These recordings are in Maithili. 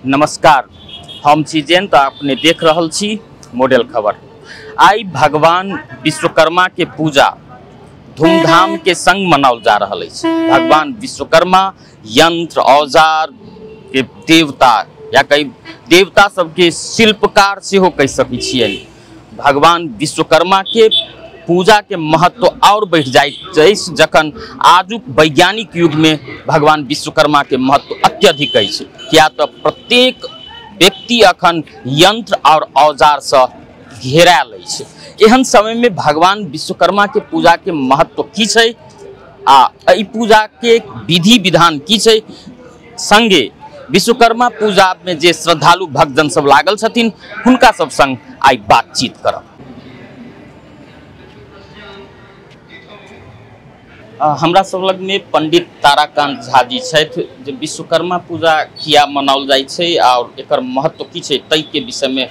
नमस्कार, हम छी जयंत, अपने देख रहल छी मॉडल खबर। आई भगवान विश्वकर्मा के पूजा धूमधाम के संग मनाओल जा रहल अछि। भगवान विश्वकर्मा यंत्र औजार के देवता या कई देवता सबके शिल्पकार सेहो कहि सकै छियनि। भगवान विश्वकर्मा के पूजा के महत्व और बढ़ जाइत अछि जखन आजुक वैज्ञानिक युग में भगवान विश्वकर्मा के महत्व अत्यधिक अछि, किया तो प्रत्येक व्यक्ति अखन यंत्र और औजार से घेरायल अछि। एहन समय में भगवान विश्वकर्मा के पूजा के महत्व की छै आ एहि पूजा के विधि विधान की छै, संगे विश्वकर्मा पूजा में जे श्रद्धालु भक्तजन सब लागल छथिन हुनका सब संग आई बातचीत करब। हमरा सब लग में पंडित ताराकांत झा जी छथि जे विश्वकर्मा पूजा किया मनाओल जाइ छै और एकर महत्व की छै तै के विषय में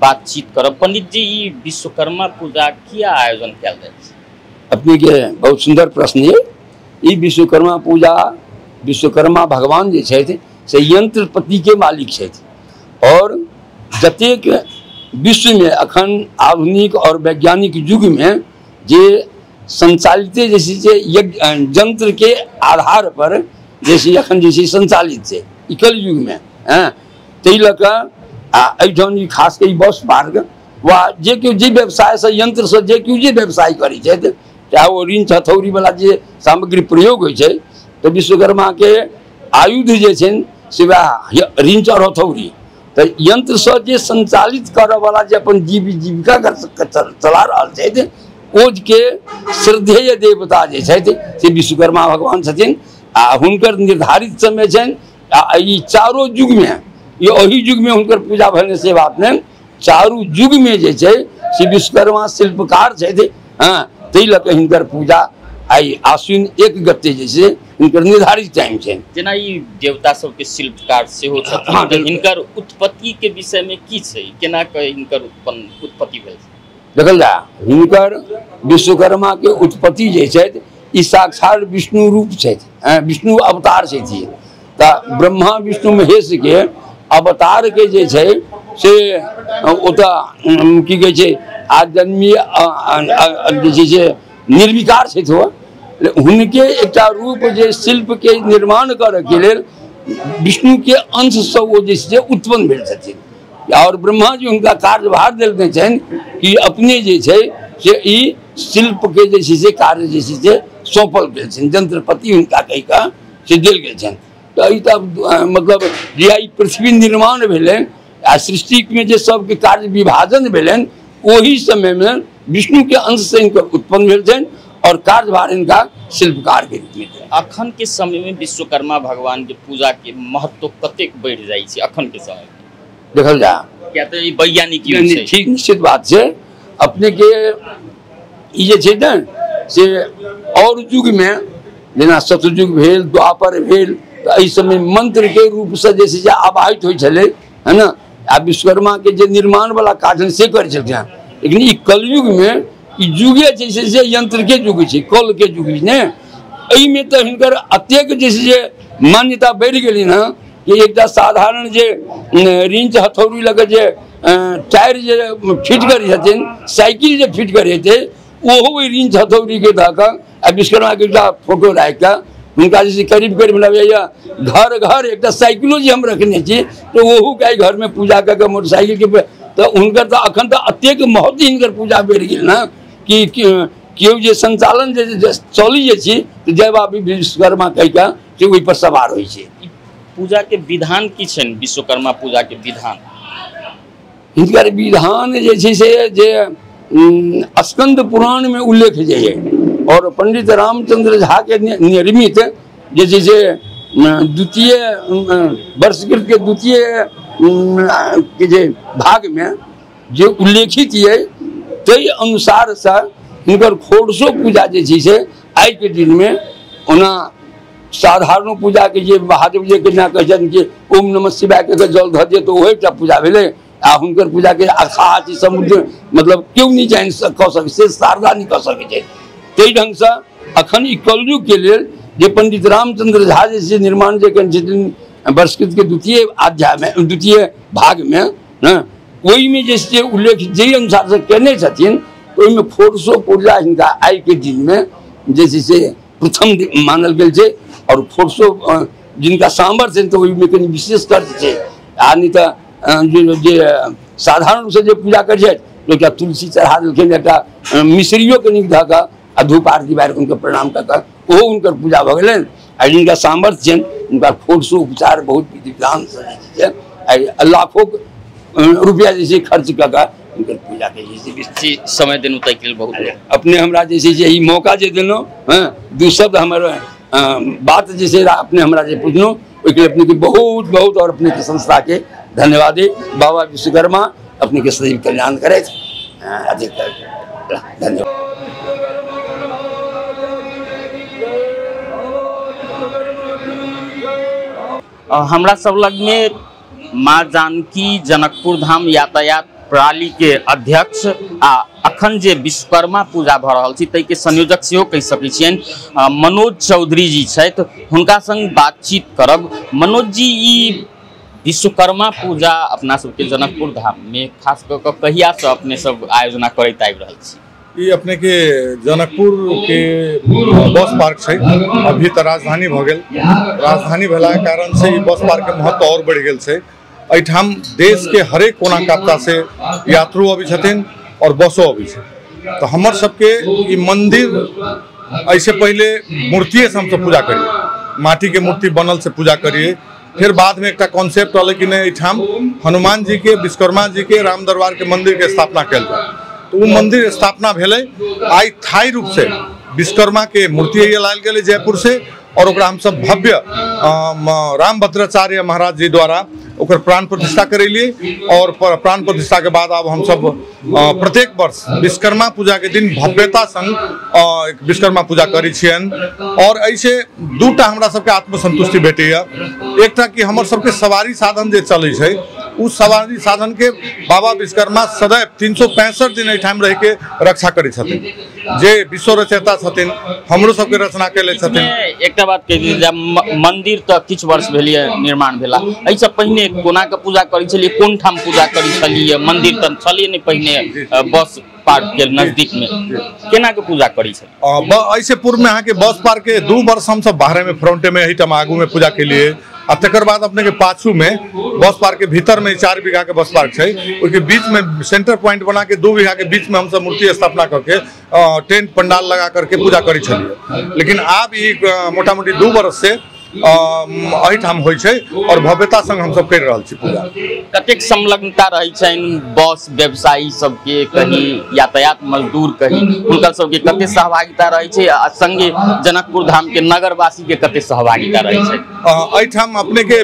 बातचीत करब। पंडित जी, ई विश्वकर्मा पूजा किया आयोजन कयल जाइ छै? अपने के बहुत सुंदर प्रश्न है। ई विश्वकर्मा पूजा, विश्वकर्मा भगवान जे छथि से यंत्रपति के मालिक छथि और जतेक विश्व में अखन आधुनिक और वैज्ञानिक युग में जे संचालित जैसे यज्ञ यंत्र के आधार पर जैसे अखन जैसे संचालित है कल युग में ताहि लऽ कऽ आ एहिठाम खास कऽ बस पार्क वा जे केओ जे व्यवसायसँ यंत्रसँ जे केओ जे व्यवसाय करै छथि, चाहे ओ रिंच हथौड़ी वाला जे सामग्री प्रयोग होइ छै, तऽ विश्वकर्मा के आयुध जे छनि से वएह रिंच और हथौड़ी। तऽ यंत्रसँ जे संचालित करऽवला जे अपन जीविका चला रहल छथि ओज के श्रद्धेय देवता जे छथि से विश्वकर्मा भगवान छथिन आ हुनकर निर्धारित समय छनि। आ ई चारो युग में, ये ओही युग में हुनकर पूजा भेलनि से बात नहि, चारू युग में जे छै से विश्वकर्मा शिल्पकार छथि। हाँ, ताहि लऽ कऽ हिनकर पूजा आइ आश्विन 1 गते जे छै हिनकर निर्धारित टाइम छनि। जेना ई देवता सबके शिल्पकार सेहो छथिन, हिनकर उत्पत्ति के विषय में की छै, केना कऽ हिनकर उत्पत्ति भेल? देखल जा, हिनकर विश्वकर्मा के उत्पत्ति जे छथि ई साक्षात विष्णु रूप छथि, विष्णु अवतार छथि। तऽ ब्रह्मा विष्णु महेश के अवतार के जे छै से ओतऽ की कहै छै आजन्मीय जे छै से निर्विकार छथि। ओ हुनके एकटा रूप जे शिल्प के निर्माण करऽके लेल विष्णु के अंशसँ ओ जे छै उत्पन्न भेल छथिन और ब्रह्मा जी हुनका कार्यभार देलने छनि कि अपने जे छै से ई शिल्प के जे छै से कार्य जे छै से सौंपल गेल छनि, यंत्रपति हुनका कहि कऽ से देल गेल छनि। तऽ ई तऽ मतलब जे ई पृथ्वी निर्माण भेलनि आ सृष्टिमे जे सबके कार्य विभाजन भेलनि ओहि समयमे विष्णु के अंश से हिनकर उत्पन्न भेल छनि और कार्यभार हिनका शिल्पकार के रूप में। अखन के समय में विश्वकर्मा भगवान के पूजा के महत्व कतेक बढ़ि जाइ छै अखन के समय? देखल जा, क्या तो ई वैज्ञानिक युग छै। ठीक, निश्चित बात छै। अपने के ई जे छै ने से और युग में जेना सतयुग भेल, द्वापर भेल, तऽ एहि समय मंत्र के रूपसँ जे छै से आवाहित होइ छलै, है ना। आ विश्वकर्मा के जे निर्माण वाला काज से करै छलखिन हेँ, लेकिन ई कलयुग में ई युगे जे छै से यंत्र के युग छै, कल के युग ने। एहिमे तऽ हिनकर अतेक जे छै से मान्यता बढ़ि गेलनि हँ कि एकटा साधारण जे रिंच हथौड़ी लऽ कऽ जे टायर जे फिट करै छथिन, साइकिल जे फिट करै छै, ओहो ओहि रिंच हथौड़ीके धऽ कऽ आ विश्वकर्माके एकटा फोटो राखि कऽ हुनका जे करीब करीब लगैए घर घर एकटा साइकिलो जे हम रखने छी तऽ ओहूके आइ घरमे पूजा कऽ कऽ मोटरसाइकिलके, तऽ हुनकर तऽ अखन तऽ अतेक महत्व हिनकर पूजा बढ़ि गेल ने कि केओ जे संचालन जे चलै जे छी तऽ जय बाबी विश्वकर्मा कहि कऽ से ओहिपर सवार होइ छै। पूजा के विधान की छनि विश्वकर्मा पूजा के विधान? हिनकर विधान जे छै से जे स्कंद पुराण में उल्लेख जे है और पंडित रामचंद्र झा के निर्मित जे छै से द्वितीय वर्षकृत के द्वितीय के जे भाग में जे उल्लेखित ये ताहि अनुसार से हिनकर खोरसो पूजा जे छै से आइ के दिन में ओना साधारण पूजा के जे महादेव जे केना कहै छथिन कि ओम नमः शिवाय के जल धऽ दियै तऽ ओहो एकटा पूजा भेलै। आ हुनकर पूजा के अथाह छै समुद्र, मतलब केओ नहि जानि कऽ सकै से शारदा नहि कऽ सकै छै। ताहि ढङ्गसँ अखन ई कलयुग के लेल जे पंडित रामचंद्र झा जे छै निर्माण जे कयने छथिन वर्षकृत के द्वितीय अध्याय में, द्वितीय भाग में ने ओहिमे जे से उल्लेख जाहि अनुसार से केने छथिन, ओहिमे फोरसो पूजा हिनका आइ के दिन में जे छै से प्रथम मानल गेल छै। और फोरसो जिनका सामर्थ्य छै तऽ ओहिमे कनि विशेष खर्च छै, आ नहि तऽ जे साधारण रूपसँ जे पूजा करै छथि, एकटा तुलसी चढ़ा देलखिन, एकटा मिश्रियो कनि धऽ कऽ आ धूप आरती बारि हुनकर प्रणाम कऽ कऽ ओहो हुनकर पूजा भऽ गेलनि। आ जिनका सामर्थ्य छनि हुनका फोरसो उपचार बहुत विधि विधानसँ जे छै आ लाखों रुपया जे छै खर्च कऽ कऽ हुनकर पूजा करै छै। समय देलहुँ ताहिके लेल बहुत अपने हमरा जे छै से ई मौका जे देलहुँ, हँ, दू शब्द हमर बात जे छै अपने हमरा जे पुछलहुँ, ओहिके लिए अपनेके बहुत बहुत और अपनेके संस्थाके धन्यवाद। बाबा विश्वकर्मा अपनेके सदैव कल्याण करथि। धन्यवाद। हमरा सब लग में माँ जानकी जनकपुर धाम यातायात प्रणाली के अध्यक्ष आ अखन जे विश्वकर्मा पूजा भऽ रहल छै ताहिके संयोजक सेहो कहि सकै छियनि मनोज चौधरी जी छथि, हुनका संग बातचीत करब। मनोज जी, ई विश्वकर्मा पूजा अपना सबके जनकपुर धाम में खास कऽ कऽ कहिया से अपने सब आयोजना करैत आबि रहल छी? ई अपने के जनकपुर के बस पार्क छै, अभी तऽ राजधानी भऽ गेल। राजधानी भेलाके कारण से ई बस पार्क के महत्व और बढ़ि गेल छै। एहिठाम देश के हरेक कोना काप्ता से यात्रु अबै छथिन और बसो अबै छै। तऽ हमर सबके ई मंदिर एहिसे पहिले मूर्तिए से हमसब पूजा करिए, माटी के मूर्ति बनल से पूजा करिए। फिर बाद में एकटा कॉन्सेप्ट अलै कि नहीं एहिठाम हनुमान जी के, विश्वकर्मा जी के, राम दरबार के मंदिर के स्थापना कयल जाय। तो वो मंदिर स्थापना भेलै। आइ स्थायी रूप से विश्वकर्मा के मूर्ति लायल गेलै जयपुर से और ओकरा हमसब भव्य राम भद्राचार्य महाराज जी द्वारा ओकर प्राण प्रतिष्ठा करेलिए। और प्राण प्रतिष्ठा के बाद अब हमसब प्रत्येक वर्ष विश्वकर्मा पूजा के दिन भव्यता संग विश्वकर्मा पूजा करै छियनि। और एहिसे दूटा हमरा सबके आत्मसंतुष्टि भेटैया। एकटा कि हमर सबके सवारी साधन जे चलै छै, उ सवारी साधन के बाबा विश्वकर्मा सदैव 365 दिन एहिठाम रहि के रक्षा करै छथिन। जे विश्व रचयिता छथिन, हमरो सबके रचना केले छथिन। एकटा बात कहि दी, मंदिर तऽ किछु वर्ष भेलिए निर्माण भेला, एहिसँ पहिने कोना के पूजा करै छलियै, कोन ठाम पूजा करै छलियै? मंदिर तऽ छलियै नहि पहिने बस पार्क के नजदीक में, केना के पूजा करै छलियै? एहिसे पूर्व में अहाँके बस पार्क के 2 वर्ष हमसब बाहरे में फ्रंटे में एहिठाम आगू में पूजा केलिए। आ तकर बाद अपने के पाछू में बस पार्क के भीतर में 4 बीघा के बस पार्क छै, ओहिके बीच में सेंटर पॉइंट बना के 2 बीघा के बीच में हमसब मूर्ति स्थापना करके टेंट पंडाल लगा करके पूजा करै छलियै। लेकिन आब ई मोटा मोटी 2 वर्ष से एहिठाम होइ छै और भव्यता संग हमसब करि रहल छी पूजा। कतेक संलग्नता रहै छनि बस व्यवसायी सबके, कही यातायात मजदूर कही, हुनकर सबके कते सहभागिता रहै छै आ संगे जनकपुर धाम के नगरवासी के कते सहभागिता रहै छै? एहिठाम अपने के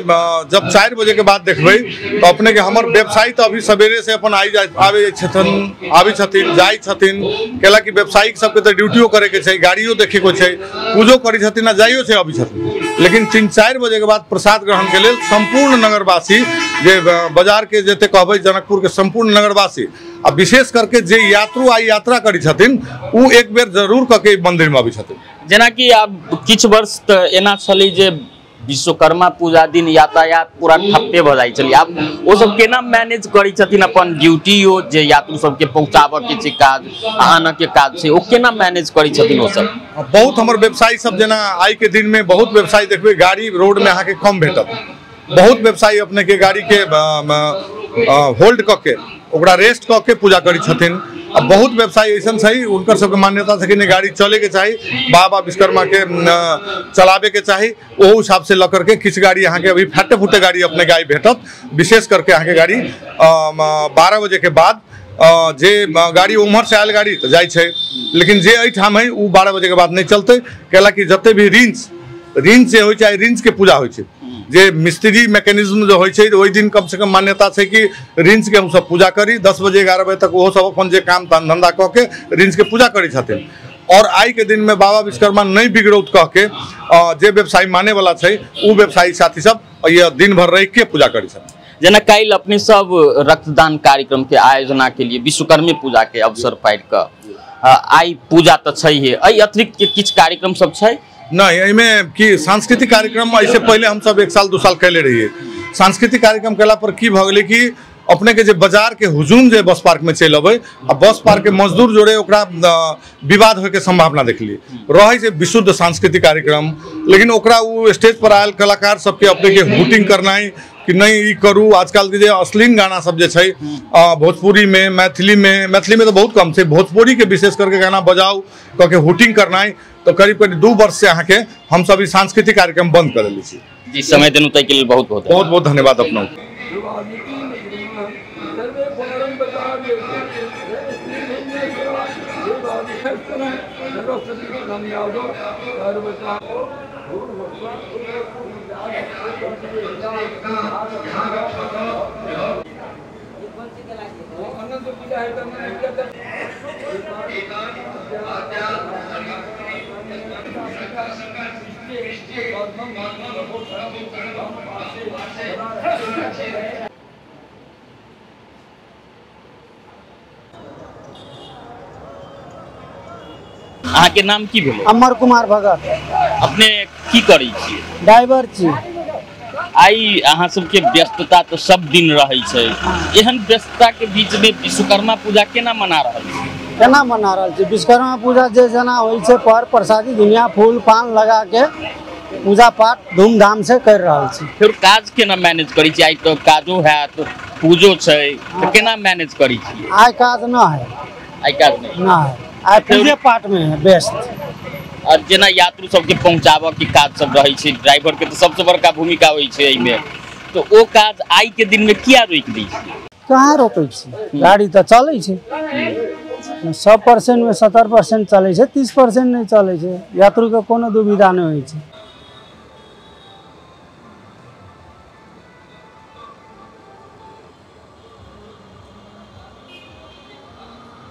जब 4 बजे के बाद देखबै तऽ अपने के हमर व्यवसायी तऽ अभी सवेरे से अपन आबै छथिन, जाइ छथिन। कैला कि व्यवसायिक सबके तऽ ड्यूटियो करे के छै, गाड़ियो देखे के छै, पूजो करै छथिन आ जाइयो छै, अबै छथिन। लेकिन 3-4 बजे के बाद प्रसाद ग्रहण के लेल संपूर्ण नगरवासी, जे बाजार के जते कहबै जनकपुर के संपूर्ण नगरवासी आ विशेष करके जे यात्रु आई यात्रा करै छथिन, उ एक बेर जरूर कऽ के मंदिर में अबै छथिन। जेनाकि आब किछु वर्ष तऽ एना छलै जे विश्वकर्मा पूजा दिन यातायात पूरा ठप्पे भऽ जाइ छलै, आब ओ सब केना मैनेज करै छथिन अपन ड्यूटियो जे यात्रु सबके पहुँचाबऽ के छै काज आ आनऽ के काज छै, ओ केना मैनेज करै छथिन ओ सब? बहुत हमर व्यवसायी सब, जेना आइ के दिन में बहुत व्यवसायी देखबै गाड़ी रोड में अहाँके कम भेटत। बहुत व्यवसायी अपने के गाड़ी के होल्ड कऽ के ओकरा रेस्ट कऽ के पूजा करै छथिन। आ बहुत व्यवसायी ऐसन छै, हुनकर सबके मान्यता छै कि नहीं गाड़ी चले के चाही, बाबा विश्वकर्मा के चलावे के चाही, ओहो हिसाब से लऽ करके किछु गाड़ी अहाँके अभी फटे फुटे गाड़ी अपने के आइ भेटत। विशेष करके अहाँके गाड़ी 12 बजे के बाद जे गाड़ी उम्हर से आयल गाड़ी तऽ जाइ छै, लेकिन जे एहिठाम है ओ 12 बजे के बाद नहि चलतै। कैलाकि जते भी रिंच जे होइ छै, रिंच के पूजा होइ छै, जे मिस्त्री मैकेनिज्म जो होइ छै, ओहि दिन कम से कम मान्यता छै कि रिंच के हमसब पूजा करी। 10 बजे 11 बजे तक ओहो सब अपन जे काम धंधा कऽ के रिंच के पूजा करै छथिन। और आइ के दिन में बाबा विश्वकर्मा नहीं बिगड़ौत कह के जे व्यवसायी माने वाला छै, उ व्यवसायी साथी सब ये दिन भर रहि के पूजा करै छथिन। जेना काल्हि अपने सब रक्तदान कार्यक्रम के आयोजना के लिए विश्वकर्मे पूजा के अवसर पाबि कऽ आइ पूजा तऽ छैहे, एहि अतिरिक्त के किछु कार्यक्रम सब छै? नहीं, एहिमे कि सांस्कृतिक कार्यक्रम एहिसे पहिले हमसब 1 साल 2 साल कैले रहिए। सांस्कृतिक कार्यक्रम कैला पर की भऽ गेलै कि अपने के जे बाजार के हुजूम जे बस पार्क में चलि अबै आ बस पार्क के मजदूर जोड़े ओकरा विवाद होय के संभावना देखलिए। रहै छै विशुद्ध सांस्कृतिक कार्यक्रम, लेकिन ओकरा ओ स्टेज पर आयल कलाकार सबके अपने के हुटिंग करनाइ कि नहीं ई करू। आजकल के जे अश्लील गाना सब जे छै भोजपुरी में, मैथिली में, मैथिली में तो बहुत कम छै, भोजपुरी के विशेष करके गाना बजाउ कह के हुटिंग करनाइ, तो करीब करीब 2 वर्ष से अहाँके हमसब ई सांस्कृतिक कार्यक्रम बंद कर देले छी। जी, समय देलहुँ ताहिके लेल बहुत बहुत बहुत बहुत धन्यवाद अपना। अहाँ के नाम की भेलै? अमर कुमार भगत। अपने की करै छियै? ड्राइवर छी। आइ अहाँ सबके व्यस्तता तो सब दिन रहै छै, एहन व्यस्तता के बीच में विश्वकर्मा पूजा केना मना रहल छी? केना मना रहल छी? विश्वकर्मा पूजा जे जेना होइ छै पर प्रसादी दुनिया फूल पान लगा के पूजा पाठ धूमधाम से कर रहल छी। फिर काज केना मैनेज करै छी? आइ तो काजो हैत, पूजो छै, तो केना मैनेज करै छी? आइ काज न है। आइ काज नहीं न है, आइ पूजे पाठ में है व्यस्त। और जेना यात्रु सबके पहुंचाबऽ के काज सब रहै छै, ड्राइवर के तो सबसे बड़का भूमिका होइ छै एहिमे, तो ओ काज आइ के दिन में किया रोकि दै छियै? कहाँ रोकै छी, गाड़ी तऽ चलै छै। 100% में 70% चलै छै, 30% नहि चलै छै। यात्रु के कोनो दुविधा नहि होइ छै।